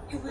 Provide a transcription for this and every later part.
Naaiv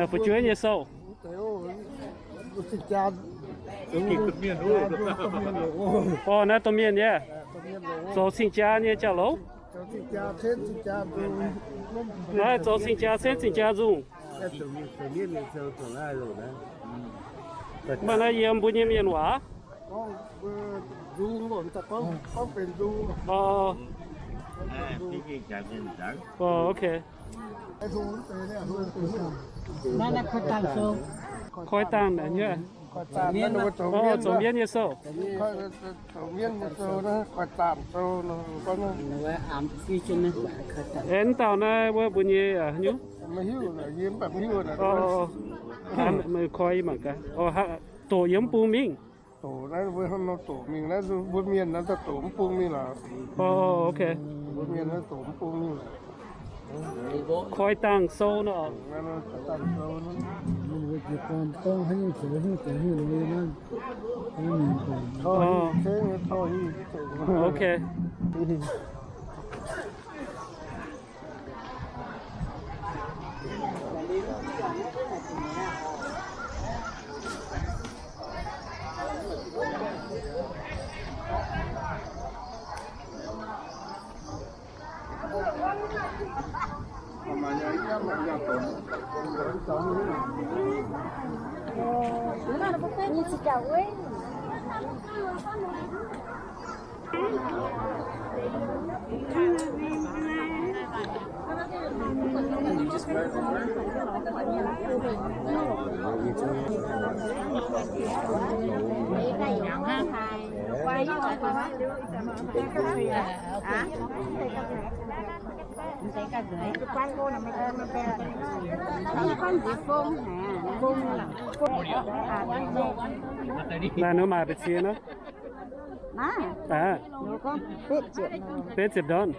fu'jueiv nyei sou. Orv, naaiv domh mienh nyei. Zoux cing-jaa nyei jauv-louc. Naaiv zoux cing-jaa, setv cing-jaa nzungh. Maaih naaiv yiem mbuo nyei mienh waac. Orv, ok. Koi dangh naaiv nyei. Orv, zoux mienv nyei sou. Aengx dauh naaiv wuov mbuo nyei haaix nyungc? Orv, meih koi mangc gaax. Orv, doqc yiem mv bung mingh. Doqc naaiv mbuo hnangv nor doqc mingh naaiv, mbuo mienh naaiv daaih doqc mv bung mingh lorqc. Orv, ok. Mbuo mienh naaiv doqc mv bung mingh lorqc. Koi dangh sou nor. Koi dangh sou nor. Ninh mbuo jiez gorn gorngv haaix nyungc zoux haaix nyungc zoux haaix nyungc nor. Ok. Naaiv ninh mbuo maaih ba'ziex nor? Aa, betv ziepc ndorn.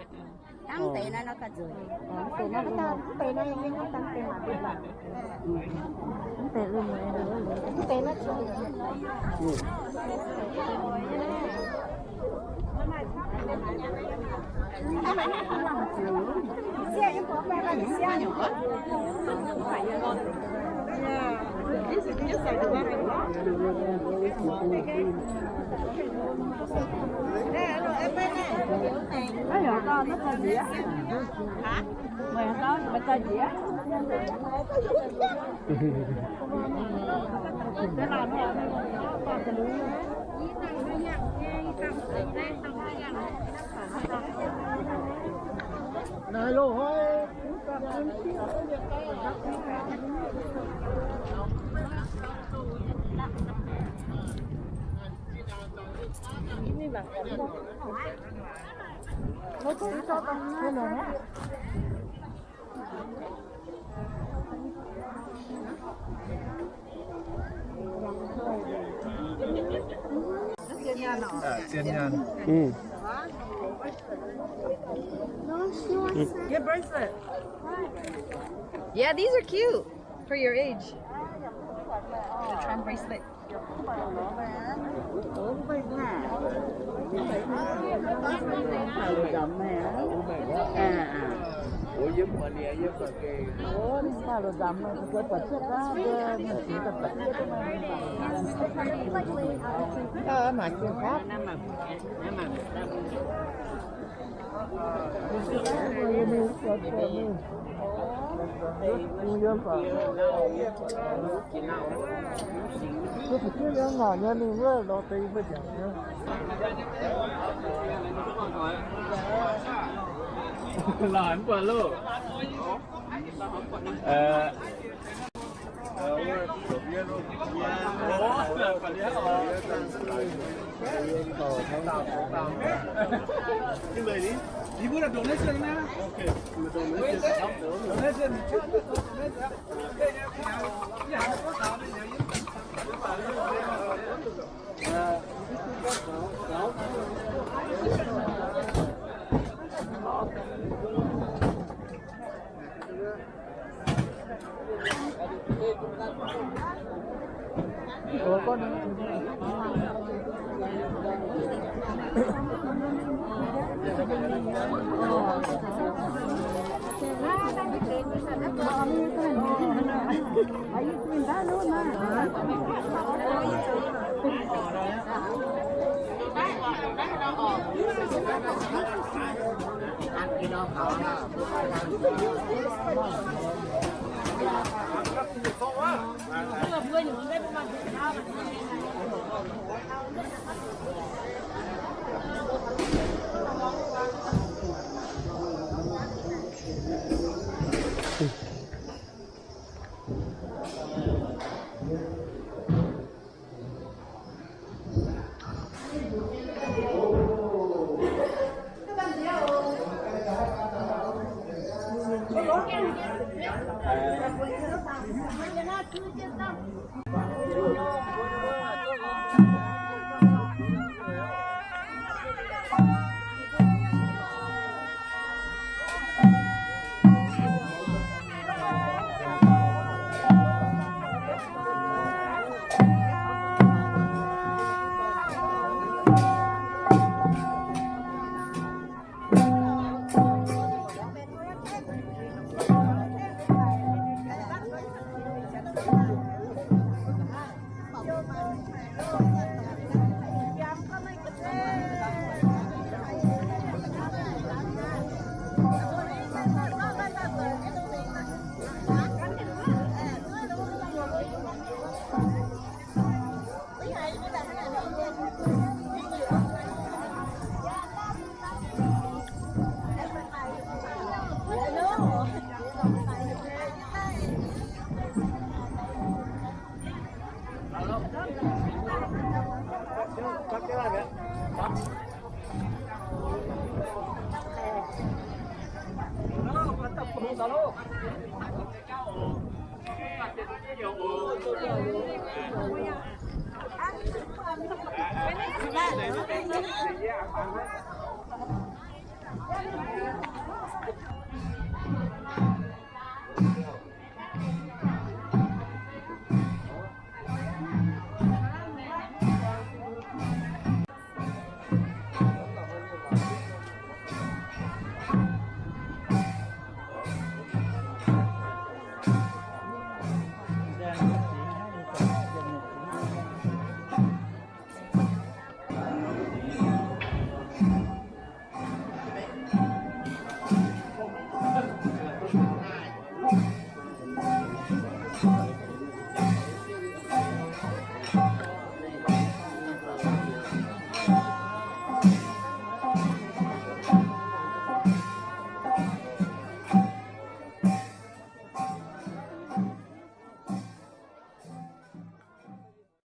Zien nyaanh. Mm. Good bracelet. Yeah, these are cute for your age. The charm bracelet. Lorz mv buatc loh. Aa,